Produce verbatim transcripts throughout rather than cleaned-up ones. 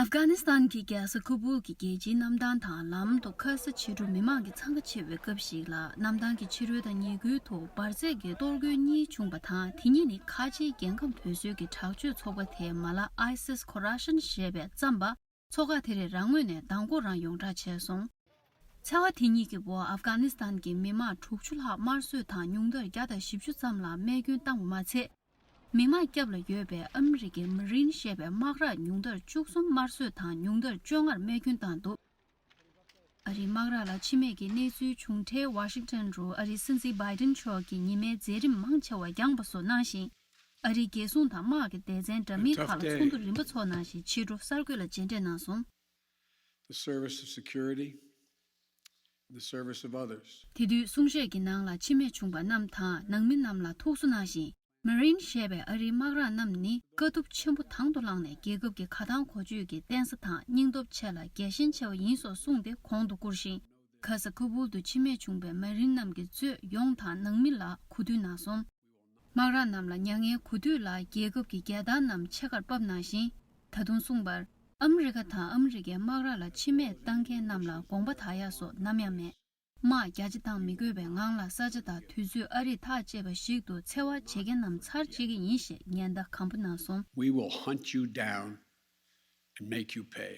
ཨབ་གྷ་ནི་སི་ཐན་གྱི་རྒྱལ་ས་ཁ་བུལ་གྱི་རྒྱལ་སྤྱིའི་གནམ་ཐང་དང་ལམ་དུ་ཁ་ས་ཕྱི་དྲོ་མི་མང་གིས་འཚང་ཁ་ཆེ་བའི་སྐབས་ཤིག་ལ། གནམ་ཐང་གི་ཕྱི་རོལ་དང་ཉེ་ཁུལ་དུ་འབར་རྫས་ཀྱི་གཏོར་རྒོལ་གཉིས་བྱུང་བ་དང་། དེ་གཉིས་ནི་ཁ་ཆེའི་རྒྱལ་ཁམས་དོད་སྲོལ་གྱི་དྲག་སྤྱོད་ཚོགས་པ་དེའི་མ་ལག་ISIS Khorasan ཞེས་པས་བརྩམས་པ། ཚོགས་ཁག་དེ་རིགས་རང་ངོས་ནས་མདང་དགོང་རང་ཡོངས་བསྒྲགས་བྱས་སོང་། ཚེས་པ་དེ་ཉིད་ཀྱི་འོག་ཨབ་གྷ་ནི་སི་ཐན་གྱི་མི་དམངས་དྲུག་ཅུ་ལྷག་དམར་གསོད་དང་ཉུང་མཐར་བརྒྱ་དང་བཞི་བཅུ་ཙམ་ལ་རྨས་སྐྱོན་བཏང་བ་མ་ཚད། མི་དམངས་སྐྱབས་ལ་ཡོད་པའི་ཨ་མི་རི་ཀའི་མ་རིན་ཞེས་པའི་དམག་ར་ཉུང་མཐར་བཅུ་གསུམ་དམར་གསོད་དང་ཉུང་མཐར་བཅོ་ལྔར་རྨས་སྐྱོན་བཏང་འདུག་ཨ་རིའི་དམག་ར་ལ་འཆི་རྨས་ཀྱི་གནས་ཚུལ་བྱུང་འཕྲལ་ཝ་ཤིང་ཊོན་རུ་ཨ་རིའི་སྲིད་འཛིན་བྷའི་ཏིན་མཆོག་གིས་ཉི་མའི་མཛད་རིམ་མང་ཆེ་བ་འགྱངས་པ་སོགས་གནང་ཞིང་། ཨ་རིའི་རྒྱལ་སྲུང་དང་དམག་གི་སྡེ་ཚན་འདྲ་མིན་ཁག་ལ་ཚོགས་འདུ་རིམ་པ་ཚོགས་གནང་ཞིང་། ཕྱི་དྲོ་གསར་འགོད་ལ་མཇལ་འཕྲད་གནང་སོང་། The service of security, the service of others. དེ་དུས་གསུང་བཤད་ཀྱི་ནང་ལ་འཆི་རྨས་བྱུང་པ་རྣམས་དང་ནང་མི་རྣམས་ལ་ཐུགས་གསོ་གནང་ཞིང་། མ་རིན་ཞེས་པའི་ཨ་རིའི་དམག་ར་རྣམས་ནི་དཀའ་སྡུག་ཆེན་པོ་དང་དུ་བླངས་ནས་རྒྱལ་ཁབ་ཀྱི་ཁ་ཐང་གོ་ཆོད་ཀྱི་རྟེན་ས་དང་སྙིང་སྟོབས་ཆེ་ལ་རྒྱལ་ཞེན་ཆེ་བ་ཡིན་སོགས་གསུངས་ཏེ་གོང་དུ་བཀུར་ཞིང་། ཁ་ས་ཁ་བུལ་དུ་འཆི་རྨས་བྱུང་པའི་མ་རིན་རྣམས་ཀྱི་གཙོས་ཡོངས་དང་ནང་མི་ལ་གུས་འདུད་གནང་སོང་། དམག་ར་རྣམས་ལ་མྱ་ངན་གུས་འདུད་ལ་རྒྱལ་ཁབ་ཀྱི་རྒྱལ་དར་རྣམས་ཕྱེད་ཀར་ཕབ་གནང་ཞིང་། ད་དུང་གསུངས་པར། ཨ་མི་རི་ཀ་དང་ཨ་མི་རི་ཀའི་དམག་ར་ལ་འཆི་རྨས་བཏང་མཁན་རྣམས་ལ་དགོངས་པ་དག་ཡ་སོགས་ནམ་ཡང་མེད། དམག་རྒྱ་ཆེ་བཏང་མི་དགོས་པའི་ངང་ལ་ས་ཆ་དང་དུས་ཚོད་ཨ་རིས་ཐག་བཅད་པ་ཞིག་ཏུ་འཚེ་བ་བྱེད་མཁན་རྣམས་ཚར་བཅད་ཀྱི་ཡིན་ཞེས་ཉེན་བརྡ་སྐམ་པོ་གནང་སོང་། We will hunt you down and make you pay.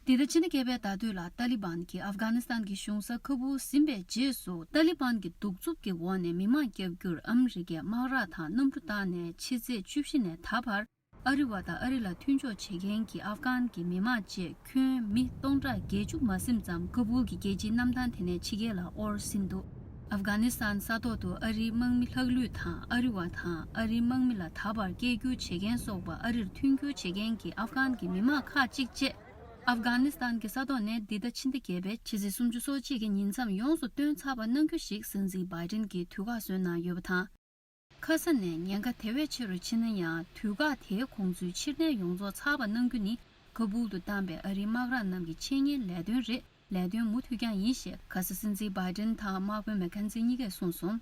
འདི་ཟླ་ཕྱི་ཟླ་བརྒྱད་པའི་ཟླ་སྟོད་ལ་ཏཱ་ལི་བན་གྱིས་ཨབ་གྷ་ནི་སི་ཐན་གྱི་གཞུང་ས་ཁ་བུལ་ཟིན་པའི་རྗེས་སུ། ཏཱ་ལི་བན་གྱི་གདུག་རྩུབ་ཀྱི་འོག་ནས་མི་མང་སྐྱབས་རྒྱུར་ཨ་མི་རི་ཀའི་དམག་ར་དང་གནམ་གྲུ་བཏང་ནས་ཕྱི་ཚེས་བཅུ་བཞི་ནས་ད་བར། ཨ་རི་བ་དང་ཨ་རི་ལ་མཐུན་སྦྱོར་བྱེད་མཁན་གྱི་ཨབ་གྷན་གྱི་མི་མང་བཅས་ཁྱོན་མི་སྟོང་ཕྲག་བརྒྱད་ཅུ་མ་ཟིན་ཙམ་ཁ་བུལ་གྱི་རྒྱལ་སྤྱིའི་གནམ་ཐང་དེ་ནས་ཕྱི་རྒྱལ་ལ་དབོར་ཟིན་འདུག་ཨབ་གྷ་ནི་སི་ཐན་ས་ཐོག་ཏུ་ཨ་རིའི་དམག་མི་ལྷག་ལུས་དང་ཨ་རི་བ་དང་ཨ་རིའི་དམག་མི་ལ་ད་བར་སྐད་སྒྱུར་བྱེད་མཁན་སོགས་པ་ཨ་རིར་མཐུན་འགྱུར་བྱེད་མཁན་གྱི་ཨབ་གྷན་གྱི་མི་མང་ཁག་ཅིག་བཅས་ཨབ་གྷ་ནི་སི་ཐན་གྱི་ས་ཐོག་ནས་འདི་ཟླ་ཕྱི་ཟླ་བརྒྱད་པའི་ཕྱི་ཚེས་སུམ་ཅུ་སོ་གཅིག་གི་ཉིན་མཚམས་ཡོངས་སུ་བཏོན་ཚར་བ་གནང་རྒྱུ་ཞིག་སྲིད་འཛིན་བྷའི་ཏིན་གྱིས་དུས་བཀག་བཟོས་གནང་ཡོད་པ་དང་། ཁ་ས་ནས་ཉེན་ཁ་དེ་བས་ཆེ་རུ་ཕྱིན་ན་ཡང་། དུས་བཀག་དེའི་དགོངས་ཚུལ་ཕྱིར་འཐེན་ཡོངས་རྫོགས་ཚར་བ་གནང་རྒྱུ་ནི་ཁ་བུལ་དུ་བཏང་པའི་ཨ་རིའི་དམག་ར་རྣམས་ཀྱི་འཆད་ཉན་ལས་དོན་རེད། ལས་དོན་མུ་མཐུད་རྐྱང་ཡིན་ཞེས་ཁ་ས་སྲིད་འཛིན་བྷའི་ཏིན་དང་དམག་དཔོན་མེག་ཁན་སི་གཉིས་ཀས་གསུངས་སོང་།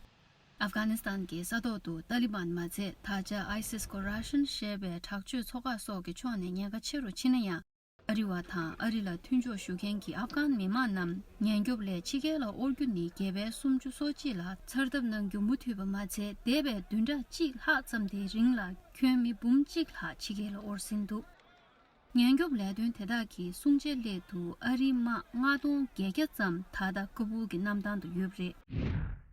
ཨབ་གྷ་ནི་སི་ཐན་གྱི་ས་ཐོག་ཏུ་ཏཱ་ལི་བན་མ་ཚད། ད་ཆ་ཨའི་སིས་ཁོ་ར་ཤན་ཞེས་པའི་དྲག་སྤྱོད་ཚོགས་ཁག་སོགས་ཀྱི་ཕྱོགས་ནས་ཉེན་ཁ་ཆེ་རུ་ཕྱིན་ན་ཡང་། ཨ་རི་བ་དང་ཨ་རི་ལ་མཐུན་ཕྱོགས་ཞུ་མཁན་གྱི་ཨབ་གྷན་མི་མང་རྣམས་ཉེན་སྐྱོབ་ལས་ཕྱི་རྒྱལ་ལ་དབོར་རྒྱུ་ནི་རྒྱལ་པོའི་སུམ་ཅུ་སོ་གཅིག་ལ་ཚར་ཐབས་གནང་རྒྱུ་མུ་མཐུད་པ་མ་ཚད། འདས་པའི་བདུན་ཕྲག་གཅིག་ལྷག་ཙམ་དེའི་རིང་ལ་ཁྱོན་མི་འབུམ་གཅིག་ལྷག་ཕྱི་རྒྱལ་ལ་དབོར་ཟིན་འདུག་ཉེན་སྐྱོབ་ལས་དོན་དེ་དག་གི་སྲུང་བྱའི་སླད་དུ་ཨ་རིའི་དམག་ལྔ་སྟོང་བརྒྱད་བརྒྱ་ཙམ་ད་ལྟ་ཁ་བུལ་གྱི་གནམ་ཐང་དུ་ཡོད་པ་རེད།